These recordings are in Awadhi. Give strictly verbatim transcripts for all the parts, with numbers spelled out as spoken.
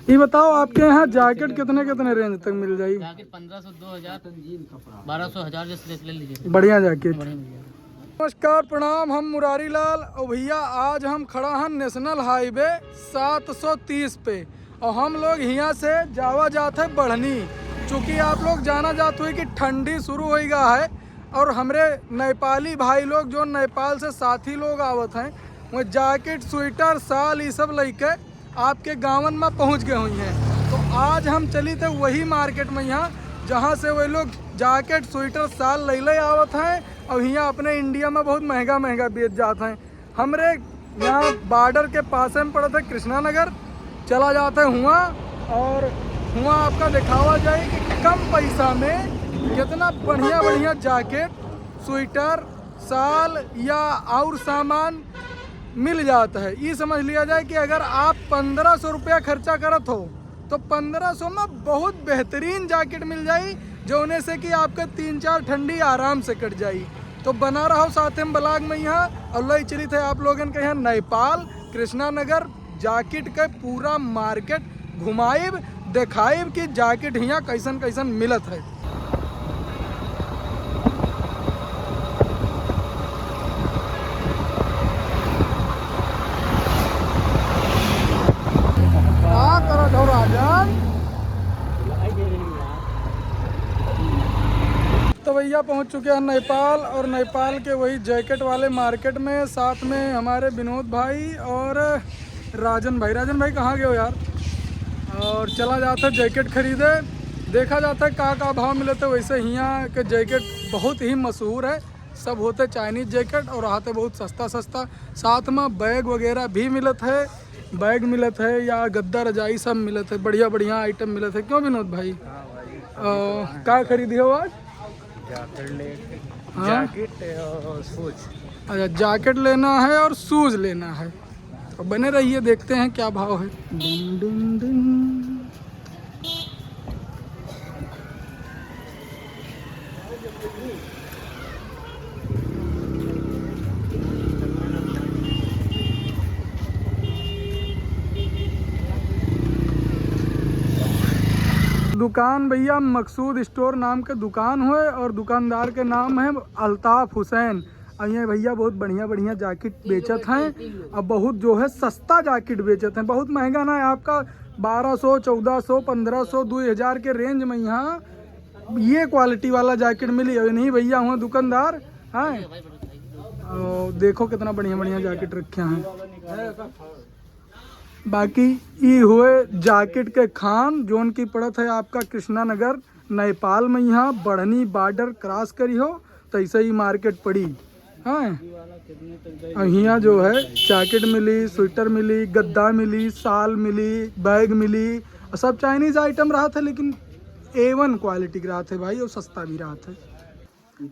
ये बताओ, आपके यहाँ जैकेट कितने कितने रेंज तक मिल जाई? जैकेट पन्द्रह सौ, दो हज़ार, बारह सौ, हज़ार जैसे ले, ले लीजिए। बढ़िया जैकेट। बढ़िया, बढ़िया। नमस्कार, प्रणाम, हम मुरारी लाल। और भैया, आज हम खड़ा हन नेशनल हाईवे सात सौ तीस पे, और हम लोग हियाँ से जावा जात है बढ़नी। चूँकि आप लोग जाना जात हुए कि ठंडी शुरू होइ गा है, और हमरे नेपाली भाई लोग, जो नेपाल से साथी लोग आवत हैं, वो जैकेट, स्वेटर, साल, ये सब लइके आपके गाँवन मा पहुँच गए हुई हैं। तो आज हम चली थे वही मार्केट मा हियाँ, जहाँ से वही लोग जैकेट, स्वेटर, साल लइले आवत हैं और हियाँ अपने इंडिया मा बहुत महँगा महँगा बेच जात हैं। हमरे यहाँ बॉर्डर के पासे मा पड़त है कृष्णा नगर, चला जात है हुआँ और हुआँ आपका देखावा जाई कि कम पैसा मा कितना बढ़िया बढ़िया जैकेट, स्वेटर, साल या और सामान मिल जात है। ई समझ लिया जाए कि अगर आप पन्द्रह सौ रुपया खर्चा करत हो, तो पन्द्रह सौ मा बहुत बेहतरीन जैकेट मिल जाई, जौने से कि आपके तीन चार ठंडी आराम से कट जाई। तो बना रहो साथे मा vlog मा हियाँ, और लइ चलित है आप लोगन के हियाँ नेपाल, कृष्णा नगर, जैकेट के पूरा मार्केट घुमाइब, देखाइब कि जैकेट हियाँ कैसन कैसन मिलत है। का करत हो राजन? तो भैया, पहुँच चुके हैं नेपाल, और नेपाल के वही जैकेट वाले मार्केट में। साथ में हमारे विनोद भाई और राजन भाई। राजन भाई, कहाँ गए हो यार? और चला जात है जैकेट खरीदे, देखा जात है का का भाव मिलत है। वैसे हियाँ के जैकेट बहुत ही मशहूर है, सब होत है चाइनीज जैकेट और रहत है बहुत सस्ता सस्ता। साथ मा बैग वगैरह भी मिलत है, बैग मिलत है या गद्दा रजाई सब मिलत है, बढ़िया बढ़िया आइटम मिलत है। क्यों विनोद भाई? हाँ भाई। अ, का खरीदे हो आज? जैकेट ले, हाँ। जैकेट और शूज। अच्छा, जैकेट लेना है और शूज लेना है, तो बने रहिए, देखते हैं क्या भाव है। डिंग, डिंग, डिंग। दुकान भैया मकसूद स्टोर नाम के दुकान होए और दुकानदार के नाम है अल्ताफ हुसैन। और ये भैया बहुत बढ़िया बढ़िया जैकेट बेचत हैं, और बहुत जो है सस्ता जैकेट बेचत हैं, बहुत महंगा ना है आपका, बारह सौ, चौदह सौ, पन्द्रह सौ, दो हज़ार के रेंज में यहाँ ये क्वालिटी वाला जैकेट मिली। और इन्हीं भैया हुए दुकानदार हैं, और देखो कितना बढ़िया बढ़िया जैकेट रखे हैं। बाकी ई हुए जैकेट के खान, जोन की पड़त है आपका कृष्णा नगर, नेपाल में। यहाँ बढ़नी बॉर्डर क्रॉस करी हो, तैसे ही मार्केट पड़ी। हाँ, और हियाँ जो है जैकेट मिली, स्वेटर मिली, गद्दा मिली, साल मिली, बैग मिली, और सब चाइनीज आइटम रहत है, लेकिन ए वन क्वालिटी के रहत है भाई, और सस्ता भी रहत है।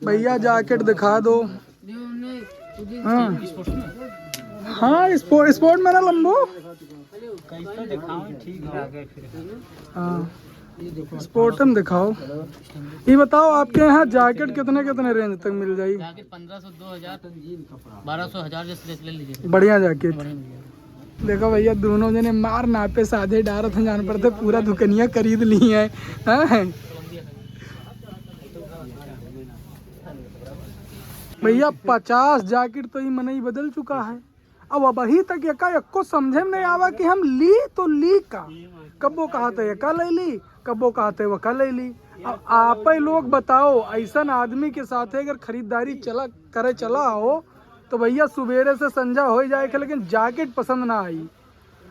भैया, जैकेट दिखा दो। हाँ, हाँ, स्पोर्ट, स्पोर्ट में ना लंबो। हाँ, स्पोर्ट में दिखाओ। ये बताओ, आपके यहाँ जैकेट कितने कितने रेंज तक मिल जाई? जैकेट पन्द्रह सौ, दो हज़ार, बारह सौ, हज़ार जैसे ले लीजिए। बढ़िया जैकेट। बढ़िया, बढ़िया। देखो भैया, दोनों जने मार नापे साधे डारत हैं, जान पड़ते पूरा दुकनिया खरीद ली है। हाँ? भैया, पचास जैकेट तो ई मनई बदल चुका है। अब अबही तक एका एक्को समझे में नहीं आवा कि हम ली तो ली का। कब्बो कहते एका ले ली, कब्बो कहते वका ले ली। अब आपे लोग बताओ, ऐसन आदमी के साथे अगर खरीदारी चला, करे चला हो, तो भैया, सुबेरे से संझा होइ जाए के, लेकिन जैकेट पसंद ना आई।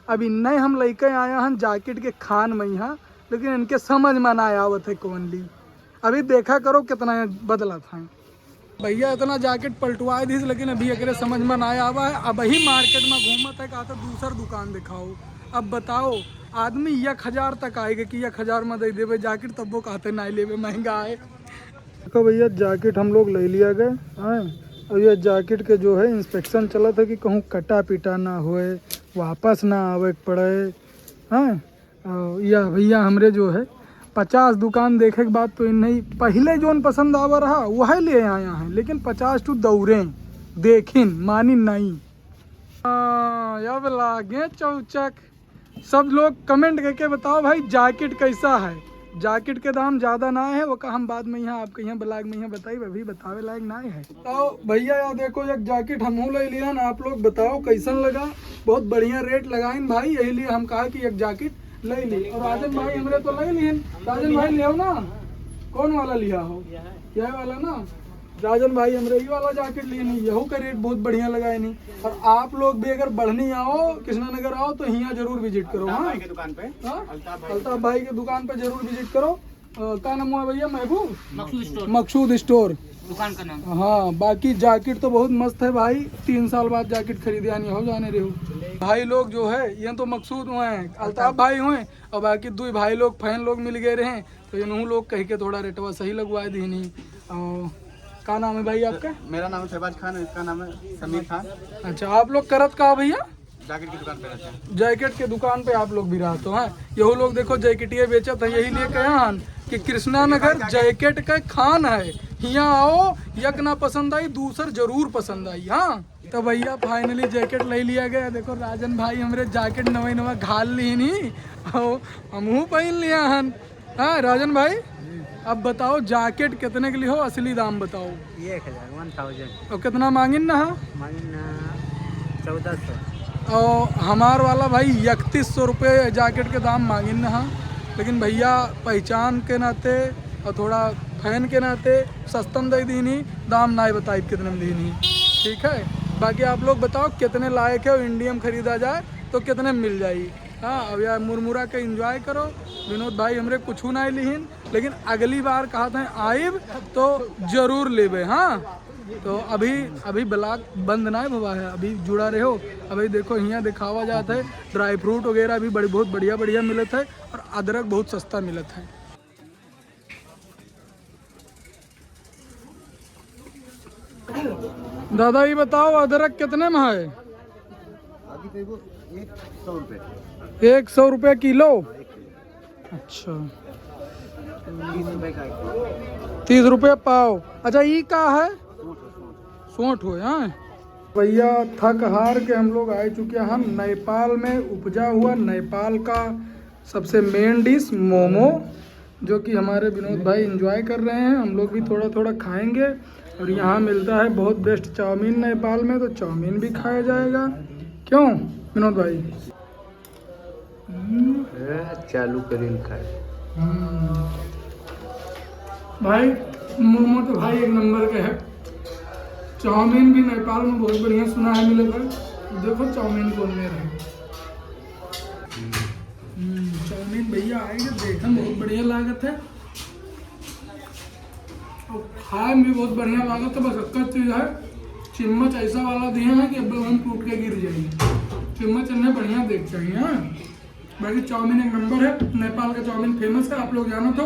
अब इन्ने हम लइके आया हन जैकेट के खान में यहाँ, लेकिन इनके समझ में ना आवत है कौन ली। अभी देखा करो कितना बदलत है। भैया इतना जैकेट पलटवाए दिस, लेकिन अभी एकरे समझ में ना आवा है। अबही मार्केट में घूमत है, कहत है दूसर दुकान दिखाओ। अब बताओ, आदमी एक हजार तक आएगा कि एक हजार में दे देवे जैकेट, तब वो कहते नहीं लेवे, महंगा है। देखो भैया, जैकेट हम लोग ले लिया गए, हैं। अब ये जैकेट के जो है इंस्पेक्शन चलत है कि कहूँ कटा पिटा ना होए, वापस ना आवे के पड़े, हैं। और या भैया, हमरे जो है पचास दुकान देखे के बाद तो इन्हें पहले जोन पसंद आवा रहा, वह ले आया है, लेकिन पचास ठू दौड़े, देखिन, मानी नहीं। हाँ, अब लागे चौचक। सब लोग comment करके बताओ भाई, जैकेट कैसा है। जैकेट के दाम ज्यादा ना है, वो का हम बाद में यहाँ आपके यहाँ ब्लॉग में यहाँ बताई, अभी बतावे लायक ना है। तो भैया, यहाँ देखो, एक जैकेट हमहू ले लिहन, आप लोग बताओ कैसन लगा। बहुत बढ़िया रेट लगाइन भाई, यही लिए हम कहा कि एक जैकेट ले ली। और राजन भाई हमरे तो ले लिहन। राजन भाई, ले आओ ना, कौन वाला लिया हो? यह वाला ना। राजन भाई हमरे ई वाला जैकेट लिए नहीं, यहू का रेट बहुत बढ़िया लगाए नहीं। और आप लोग भी अगर बढ़नी आओ, कृष्णा नगर आओ, तो हियाँ जरूर विजिट करो। अल्ताफ हाँ, भाई के दुकान पे। हाँ? अल्ताफ भाई अल्ताफ भाई के दुकान पे जरूर विजिट करो। अ, का नाम हुआ भैया? महबूब? मकसूद स्टोर। मकसूद स्टोर। दुकान का नाम। हाँ, बाकी जैकेट तो बहुत मस्त है भाई, तीन साल बाद जैकेट खरीदे आनी हो जाने रहे हो। भाई लोग जो है, ये तो मकसूद हुए हैं, अल्ताफ भाई हुए, और बाकी दो भाई लोग, फैन लोग मिल गए रहे, तो इन्हों लोग कह के थोड़ा रेटवा सही लगवा दीनी। और का नाम है भाई आपका? मेरा नाम है शहबाज खान, इसका नाम है समीर खान। अच्छा, आप लोग करत का भैया? जैकेट की दुकान पे रहते हैं। जैकेट के दुकान पे आप लोग भी रहते हो, हैं? यहू लोग देखो जैकेटिया बेचत है, यही लिए कहा हन कि कृष्णा नगर जैकेट का खान है। हियाँ आओ, यक ना पसंद आई, दूसर जरूर पसंद आई। हाँ, तो भैया finally जैकेट ले लिया गया। देखो राजन भाई हमरे जैकेट नवे नवा घाल ली नहीं, आओ हमहू पहन लिया हन। हाँ राजन भाई, अब बताओ जैकेट कितने के लिए हो, असली दाम बताओ। एक हजार, वन थाउजेंड। और कितना मांगिन ना हा? मांगिन ना चौदह सौ। और हमार वाला भाई इकतीस सौ रुपये जैकेट के दाम मांगिन ना हा, लेकिन भैया पहचान के नाते और थोड़ा फैन के नाते सस्ता में दे दीनी, दाम ना बताइब कितने में दीनी, ठीक है। बाकी आप लोग बताओ कितने लायक है और इंडिया में खरीदा जाए तो कितने में मिल जाई। हाँ, अब यार मुरमुरा के एंजॉय करो। विनोद भाई हमरे कुछ ना लिहिन, लेकिन अगली बार कहत हैं आइब तो जरूर लेबे। हाँ, तो अभी, अभी ब्लॉग बंद ना भवा है, अभी जुड़ा रहो। अभी देखो हियाँ दिखावा जात है, ड्राई फ्रूट वगैरह भी बड़ी, बहुत बढ़िया बढ़िया मिलत है और अदरक बहुत सस्ता मिलत है। दादा, ये बताओ, अदरक कितने में है? अभी तो वो एक सौ रुपये। एक सौ रुपये किलो? हाँ, एक किलो। अच्छा। तीस रुपये का एक किलो। तीस रुपये पाव। अच्छा, ये का है? सोंठ हो, सोंठ। सोंठ हो, हाँ। भैया, थक हार के हम लोग आ चुके हैं नेपाल में। उपजा हुआ नेपाल का सबसे मेन डिश मोमो, जो कि हमारे विनोद भाई एंजॉय कर रहे हैं, हम लोग भी थोड़ा थोड़ा खाएंगे। और यहाँ मिलता है बहुत बेस्ट चाउमीन नेपाल में, तो चाउमीन भी खाया जाएगा। क्यों विनोद भाई? हम्म। ए, चालू करीन खाए। हम्म। भाई, मोमो तो भाई एक नंबर के है। चाउमीन भी नेपाल में बहुत बढ़िया सुना है मिलत है। देखो चाउमीन कौन ले रहे हैं। हम्म, चाउमीन भैया आएंगे, देखम बहुत बढ़िया लागत है। और खाए में भी बहुत बढ़िया लागत है। बस एक चीज है, चिम्मच ऐसा वाला दिया है कि अब हम टूट के गिर जाएंगे। चिम्मच इन्हें बढ़िया देख चाहिए, हाँ। बाकी चाउमीन एक नंबर है, नेपाल का चाउमीन फेमस है, आप लोग जानो तो।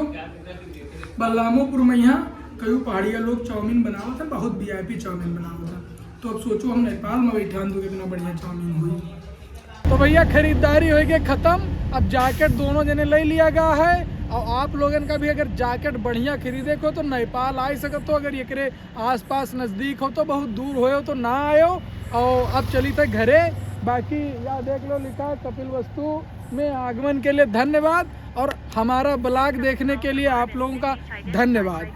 बलरामपुर में यहाँ कई पहाड़िया लोग चाउमीन बनावत है, बहुत वीआईपी चाउमीन बनावत है। तो अब सोचो हम नेपाल में बैठान तो कितना बढ़िया चाउमीन हुई। तो भैया खरीदारी होइ गई खत्म। अब जैकेट दोनों जने ले लिया गया है। और आप लोगन का भी अगर जैकेट बढ़िया खरीदे को तो नेपाल आ सकत हो, अगर एकरे आसपास नजदीक हो तो, बहुत दूर हो तो ना आयो। और अब चली थे घरे। बाकी या देख लो लिखा है कपिल वस्तु में आगमन के लिए धन्यवाद और हमारा ब्लॉग देखने के लिए आप लोगों का धन्यवाद।